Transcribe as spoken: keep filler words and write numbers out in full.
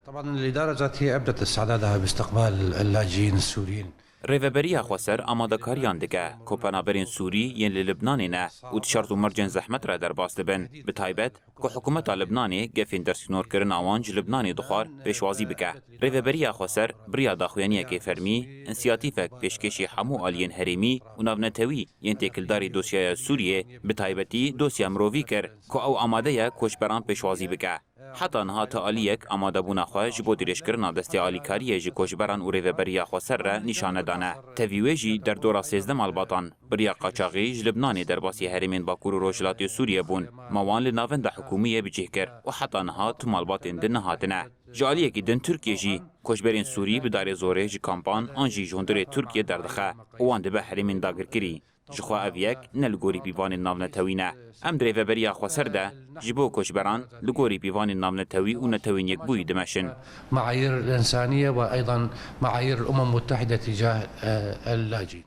طبعا الإدارة الذاتية أبدت استعدادها باستقبال اللاجئين السوريين. Rêveberiya Xweser amadekariyan dike ku penaberên Sûrî yên li Libnanê ne û di şert û mercên zehmet re derbas dibin. Bi taybet ku hikûmeta Libnanê gefên dersînorkirina wan ji Libnanê dixwar pêşwazî bike. Rêveberiya Xweser bi riya daxuyaniyekê fermî, însiyatîfek pêşkêşî hemû aliyên herêmî û navnetewî yên têkildarî dosyaya Sûriyê, bi taybetî dosya mirovî kir ku ew amade ye koçberan pêşwazî bike. Heta niha ti aliyek amadebûna xwe ji bo dirêjkirina destê alîkariyê ji koçberan û Rêveberiya Xweser re nîşan nedane. Tevî wê jî derdora sêzdeh malbatan bi riya qaçaxî ji Libnanê derbasî herêmên Bakur û Rojhilatê Sûriyê bûn. Me wan li navenda hikûmiyê bi cih kir û heta niha tu malbatên din nehatine. Ji aliyekî din Tirkiye jî koçberên Sûrî bi darê zorê ji kampan an jî ji hundirê Tirkiye derdixe û wan dibe herêmên dagirkirî. Jixwe ev yek ne li gorî pîvanên navnetewî ne. Em di Rêveberiya Xweser de ji bo koçberan li gorî pîvanên navnetewî û Netewên Yekbûyî dimeşin. معايير الإنسانية وأيضا معايير الأمم المتحدة تجاه، آه، اللاجئين.